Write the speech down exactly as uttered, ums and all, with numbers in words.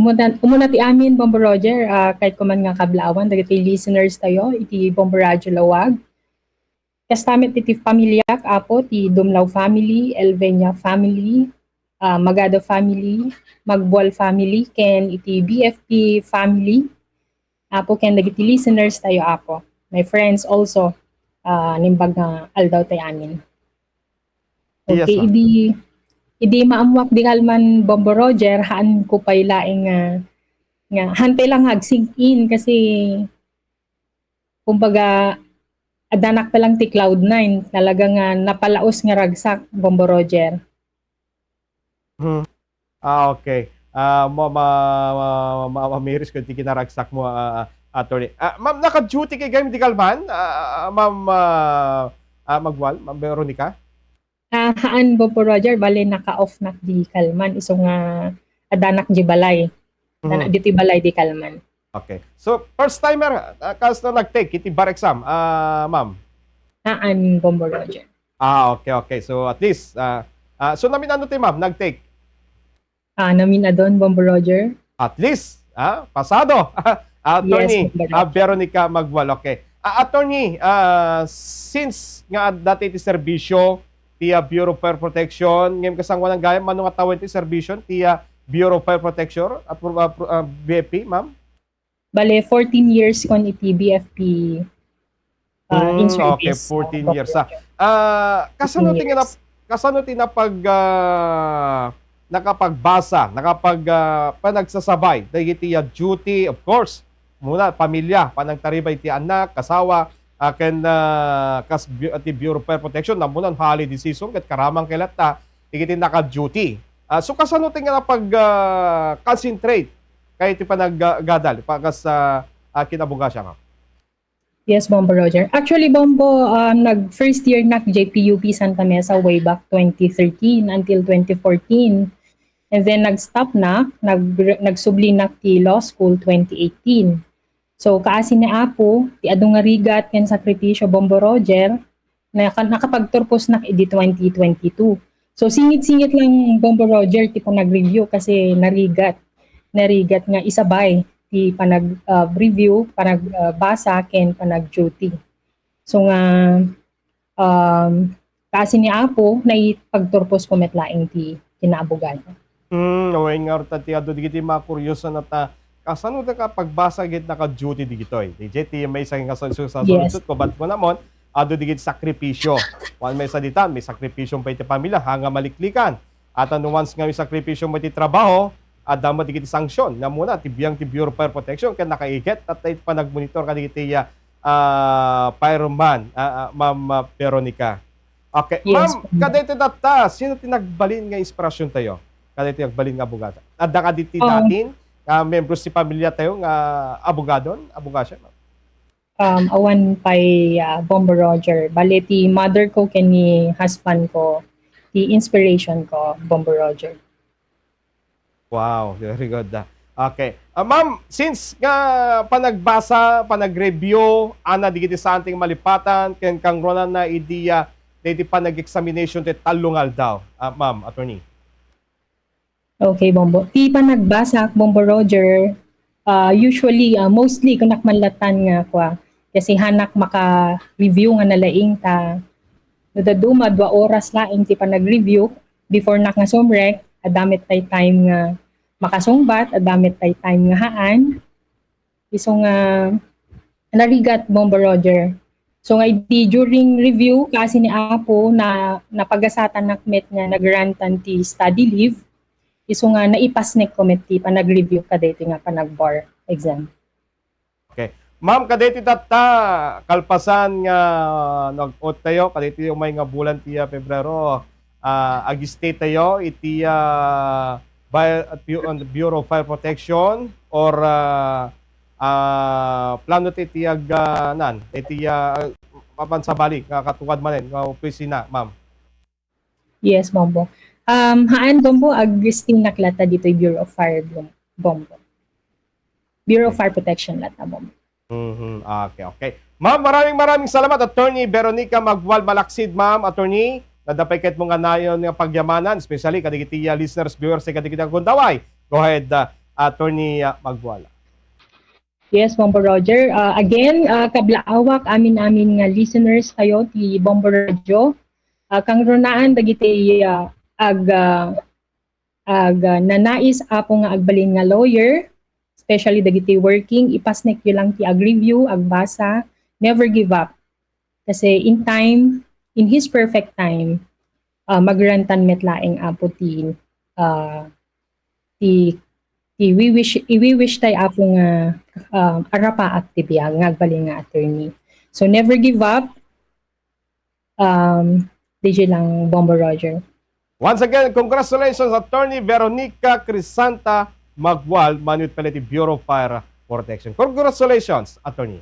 Umuna, umuna ti amin, Bombo Roger, ah, kayatko man nga kablaawan dagiti listeners tayo iti Bombo Radio Lawag. Kasta met iti pamiliak, Apo, ti Dumlao family, Elvenia family, ah, Magado family, Magbual family, ken iti B F P family, Apo, ken dagiti listeners tayo, Apo. My friends also, ah, naimbag nga aldaw tayo amin. Yes, okay, ma'am. Idi, idi maammuak di kalman, Bombo Roger, haan ko pay laeng nga, nga, haan pay lang nga ag-sink in kasi, kumbaga, addanak pa lang ti cloud nine, talaga nga napalaos nga ragsak, Bombo Roger. Hmm. Ah, okay. Ah, ma-, ma-, ma-, ma-, mamiris ko ti kinaragsak mo, ah, ah, attorney. Ah, ma'am, naka-duty kay gayam di kalman? Ah, ah, ma'am, ah, ah, Magwal, ma'am Veronica? Ah, haan, Bombo Roger, bale naka-off nak di kalman. Isu nga addanak di balay. Addanak Mhm. ditoy balay di kalman. Okay. So, first timer, ah, kas na nag-take iti bar exam, ah, ma'am? Haan, Bombo Roger. Ah, okay, okay. So, at least, ah, ah, so namin-ano ti ma'am, nag-take? Ah, namin-adon, Bombo Roger. At least, ah, pasado. Attorney, Yes, Bombo ah, Roger. Veronica Magwal. Okay. Ah, attorney, ah, since nga dati ti serbisyo ti, ah, Bureau of Fire Protection, ngem kasangoanan gayam, mano nga tawen ti serbisyo ti, ah, Bureau of Fire Protection at, ah, pro-, ah, B F P, ma'am? Bale, fourteen years kon iti B F P, ah, in Hmm, okay, service, fourteen ah, years, ah. Bombo Roger. Ah, kasano Fourteen ti nga years. nap-, kasano ti napag-, ah, nakapagbasa, nakapag-, ah, panagsasabay dagiti, ah, duty, of course, muna, pamilya, panagtaribay ti anak, asawa, ah, ken, ah, kas bu-, ti Bureau of Fire Protection, namuna no holiday season, ket karamang kay latta, dagiti naka-duty. Ah, so, kasano ti nga napag-, ah, concentrate kay ti panaggadal, pa-, kas, ah, ah, kin-abogasya, ma'am? Yes, Bombo Roger. Actually, Bombo, um, nag-first year nak J P U P Santa Mesa way back twenty thirteen until twenty fourteen. And then nag-stop nak, nag-, nagsubli nak ti law school twenty eighteen. So, kaasi ni Apo, ti adu nga rigat ken sakripisyo, Bombo Roger, naka-, nakapagturpos nak idi twenty twenty-two. So, singit-singit lang, Bombo Roger, ti panag-review kasi narigat. Narigat nga isabay ti panag, ah, review, panag, ah, basa, ken panag-duty. So nga, um, kaasi ni Apo, naipagturpos ko met laeng ti kinaabugan. Hmm, wen nga rta ti adu digiti makuriosan ta, kasano ti kapagbasa ket naka-duty digitoy? Diay ti maysa nga sa-, sa-, sa-, Yes. Ko, bat ko namon, adu digiti sakripisyo. Wen maysa ditan, may sakripisyo pay ti pamilya, ha nga maliklikan. At ano, once nga may sakripisyo mo iti trabaho, adda met digiti sanction. Namuna, ti biang ti Bureau of Fire Protection, ken nakaiget, tatta iti panagmonitor kadigiti, ah, ah, fireman, ah, ah, Ma'am, ah, Veronica. Okay. Yes, Ma'am, Bombo. Kadaytoy tatta, sino ti nagbalin nga inspirasyon tayo? Kadaytoy nagbalin nga abogada. Adda kadi ti Oo. datin, ah, membros ti pamilya tayo nga abogadon, abogasya, ma'am? Um, awan pay, ah, Bombo Roger. Bale, ti mother ko ken ni husband ko, ti inspiration ko, Bombo Roger. Wow, very good, ah. Okay. Ah, ma'am, since nga panagbasa, panag-review, ana digiti saan ti malipatan, ken kangrunan na idi, ah, daydi panag-examination ti tallo nga aldaw, ah, ma'am, attorney? Okay, Bombo. Ti panagbasa, Bombo Roger, ah, usually, ah, mostly, kunak man latan nga, kwa, kasi hanak maka-review nga nalaing ta, no dadduma, dua oras laeng ti panag-review before nak nga sumrek, adda met tay time nga makasungbat, adda met tay time nga haan. Isu nga narigat, Bombo Roger. So nga idi during review, kaasi ni Apo, na napagasatan nak met nga nagrantan ti study leave. Isu nga naipasnek ko met ti panag-review kadaytoy nga panag-bar exam. Okay. Ma'am, kadaytoy tatta, kalpasan nga nag-oath tayo, kadaytoy umay nga bulan ti, ah, Pebrero, ah, ag-stay tayo iti, ah, Bi-, Bu-, Bureau of Fire Protection or, ah, ah, plano ti iti ag-, ah, nan, iti, ah, mapan sabali nga katungpal manen nga opisina, ma'am? Yes, Bombo. Um, haan, Bombo, ag-stay nak latta ditoy Bureau of Fire, Bom-, Bombo. Bureau of Okay. Fire Protection latta, Bombo. Mhm. Okay, okay. Ma'am, maraming, maraming salamat, Attorney Veronica Magwal Malaksid, ma'am, attorney. Nadda pay ket mo nga nayon nga pagyamanan, especially kadagiti, ah, listeners, viewers, kadagiti agundaway. Go ahead, ah, Attorney, ah, Magwal. Yes, Bombo Roger. Uh, again, uh, kablaawak amin-amin nga listeners tayo ti Bombo Radio. Uh, kangrunaan dagiti uh, ag uh, ag uh, nanais apo nga agbalin nga lawyer, especially dagiti working, ipasnekyo lang ti ag-review, agbasa, never give up. Kasi in time, in His perfect time, uh, magrantan met laeng apo ti uh, ti ti wiwish iwiwish tay apo nga uh, arapaak ti biag nga agbalin nga attorney. So never give up. Um, D J lang Bombo Roger. Once again, congratulations, Attorney Veronica Crisanta Magwal, manwit pala ti Bureau of Fire Protection. Congratulations, Attorney.